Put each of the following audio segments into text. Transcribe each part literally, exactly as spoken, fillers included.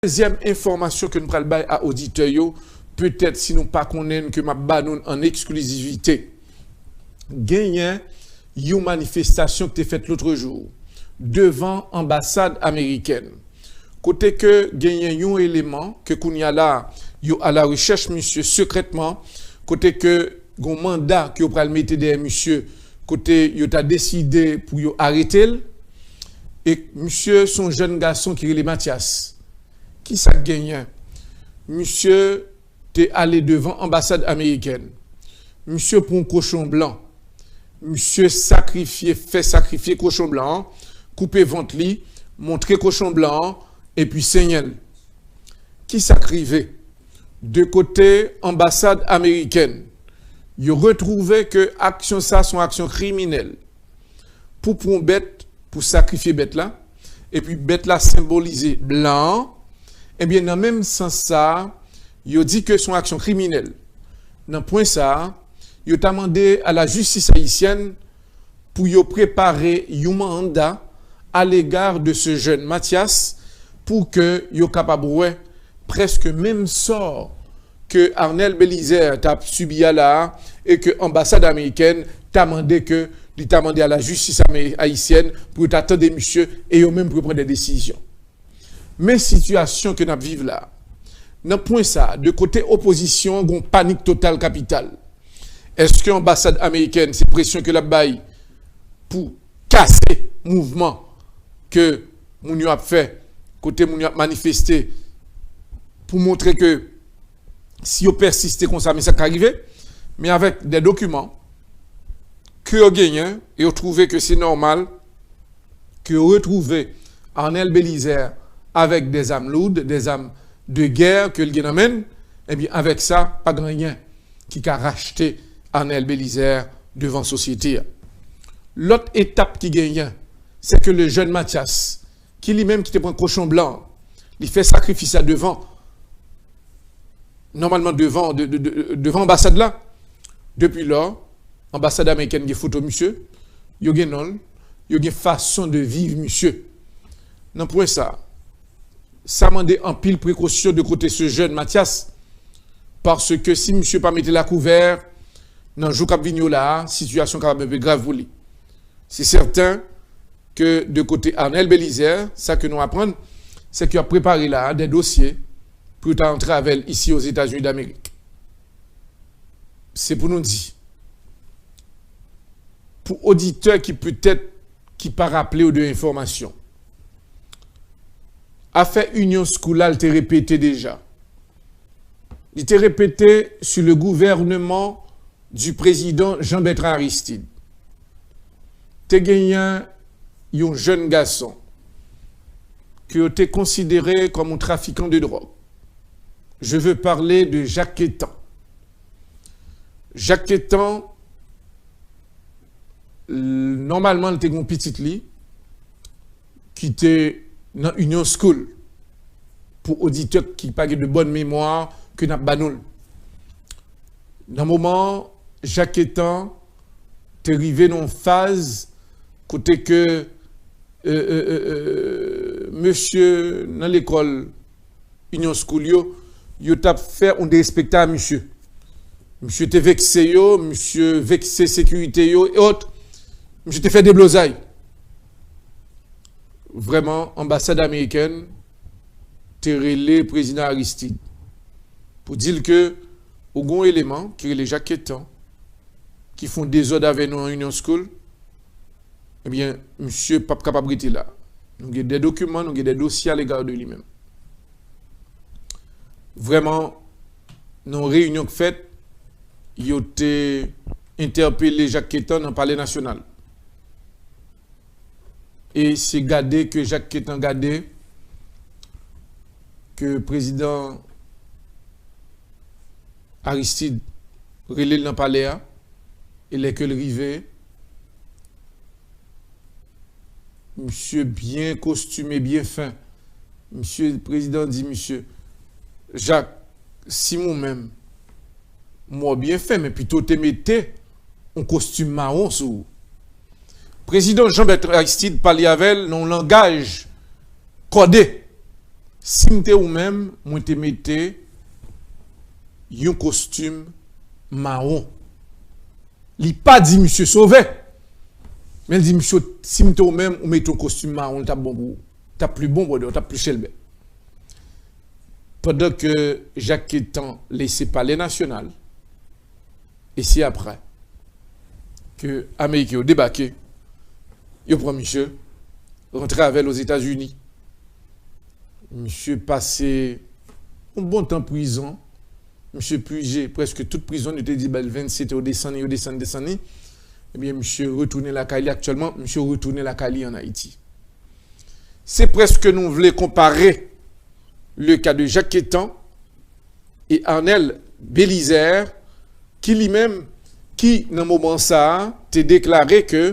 Dezyèm enfòmasyon ke n pral bay a oditè yo, petèt si nou pa konnen l, ke m ap ba nou l an eksklizivite. Genyen yon manifestasyon ki te fèt lotrejou devan anbasad amerikèn, kote ke genyen yon eleman ke kounye a la, yo alarechèch misye sekrètman, kote ke gon manda ke yo pral mete dèyè misye, kote yo ta deside pou yo arete l. E misye se yon jèn gason ki rele Mathias. Kisa k genyen? Misye te ale devan anbasad amerikèn. Misye pran yon kochon blan. Misye sakrifye, fè sakrifye kochon blan an, koupe vant li, montre kochon blan an, epi senyen l. Kisa k rive? De kote anbasad amerikèn, yo retwouve ke aksyon sa se yon aksyon kriminèl. Pou pran yon bèt, pou sakrifye bèt la, epi bèt la senbolize blan an, ebyen, nan menm sans sa a, yo di ke se yon aksyon kriminèl. Nan pwen sa a, yo ta mande a lajistis ayisyèn pou yo prepare yon manda à l'égard de ce jeune Mathias, pou ke yo kapab wè prèske menm sò ke Arnel Belizaire t ap sibi a la a, e ke anbasad amerikèn ta mande ke li ta mande a lajistis ame-, ayisyèn pou yo ta tande misye e yo menm pou yo pran de desizyon. Men sitiyasyon ke n ap viv la a. Nan pwen sa a, de kote opozisyon an, gon panik total kapital. Èske anbasad amerikèn se presyon ke l ap bay pou kase mouvman ke moun yo ap fè, kote moun yo ap manifeste, pou montre ke si yo pèsiste konsa, men sa k ka rive? Men avèk de dokiman ke yo genyen, e yo twouve ke se nòmal ke yo retwouve Arnel Belizaire avèk de zam loud, de zam de gè ke l gen nan men l, ebyen, avèk sa, pa gen anyen ki ka rachte Arnel Belizaire devan sosyete a. Lòt etap ki genyen, se ke le jèn Mathias, ki li menm ki te pran kochon blan, li fè sakrifis la devan, nòmalman devan, de, de, de, devan anbasad la. Depi lò, anbasad amerikèn gen foto misye, yo gen non l, yo gen fason de viv misye. Nan pwen sa, sa mande anpil prekosyon de kote se jèn Mathias, paske si misye pa mete lakouvè, nan jou k ap vini yo la a, sitiyasyon kapab enpe grav pou li. Se sèten ke de kote Arnel Belizaire, sa ke nou aprann, se ke yo ap prepare la a de dosye pou yo ta antre avè l isi Ozetazini Damerik. Se pou nou di, pou oditè ki petèt ki pa raple yo de enfòmasyon, afè Union School la, l te repete deja. Li te repete sou le gouvernement du président Jean-Bertrand Aristide. Te genyen yon jèn gason ke yo te konsidere kòm yon trafikan de dwòg. Je veux parler de Jacques Quétan. Jacques Quétan, l-, nòmalman, li te gen yon pitit li ki te nan Union School. Pou oditè ki pa gen de bòn memwa, ke n ap ba nou l. Nan moman an, Jacques Quétan te rive nan yon faz kote ke, e, e, e, e, mesye nan lekòl Union School yo, yo t ap fè yon derespekta a misye. Misye te vekse yo, misye vekse sekirite yo, e ot. Misye te fè deblozay. Vrèman, anbasad amerikèn te rele prezidan Aristide pou di l ke ou gon eleman ki rele Jacques Quétan, ki fè yon dezòd avè nou an Union School, ebyen, misye p ap kapab rete la. Nou gen de dokiman, nou gen de dosye alega de li menm. Vrèman, nan yon reyinyon k fèt, yo te entèpele Jacques Quétan nan Palè Nasyonal. E se gade ke Jacques Quétan gade ke prezidan Aristide rele l nan palè a, e lè ke l rive, misye byen kostime, byen fen. Misye, prezidan di misye, Jacques, si mwen menm, m wè w byen fen, men pito w te mete yon kostim mawon sou ou. Prezidan Jean Bertrand Aristide pale avè l nan yon langaj kòde. Si m te ou menm, mwen te mete yon kostim mawon. Li pa di misye sove, men li di misye, si m te ou menm, ou mete yon kostim mawon, li t ap bon pou ou. T ap pli bon, brother, t ap pli chèlbè. Pandan ke Jacques Quétan lese Palè Nasyonal, e se apre ke Ameriken yo debake, yo pran misye, rantre avè l Ozetazini. Misye pase yon bon tan prizon. Misye pije prèske tout prizon, yo te di ba l vennsenk, yo desann li, yo desann, desann li. Ebyen, misye retounen lakay li aktyèlman, misye retounen lakay li ann Ayiti. Se prèske nou vle konpare le ka de Jacques Quétan e Arnel Bélizaire, ki li menm, ki nan moman sa a, te deklare ke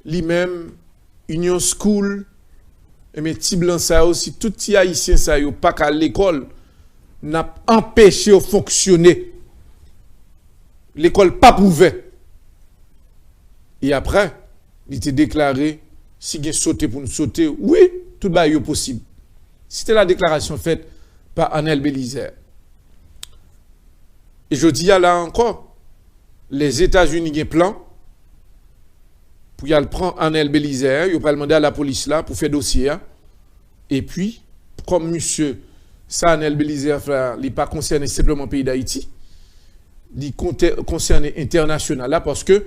li menm, Union School, ebyen, ti blan sa yo, si tout ti ayisyen sa yo pa ka al lekòl, n ap anpeche yo fonksyone. Lekòl p ap ouvè. E apre, li te deklare, si gen sote pou n sote, wi, tout bagay yo posib. Se te la deklarasyon fèt pa Arnel Bélizaire. E jodi a la ankò, Lèzetazini gen plan pou y al pran Arnel Bélizaire, yo pral mande a lapolis la pou fè dosye a. Epi, kòm misye, sa Arnel Bélizaire fè la, li pa konsène senpleman peyi Dayiti, li konte-, konsène entènasyonal la, paske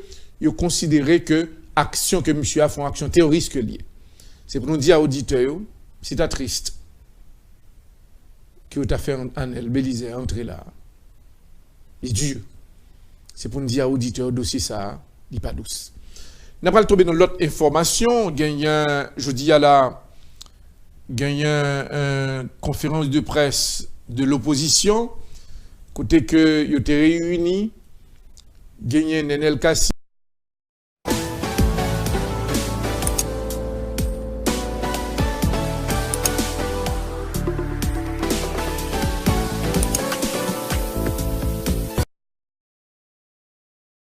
yo konsidere ke aksyon ke misye a fè yon aksyon teworis ke l ye. Se pou nou di a oditè yo, se ta tris ke yo ta fè Arnel Bélizaire antre la. Li di, se pou n di a oditè yo dosye sa a, li pa dous. N ap al tonbe nan lòt enfòmasyon, genyen, jodi a la, genyen yon konferans de près de lopozisyon, kote ke yo te reyini, genyen Nenel Cassy,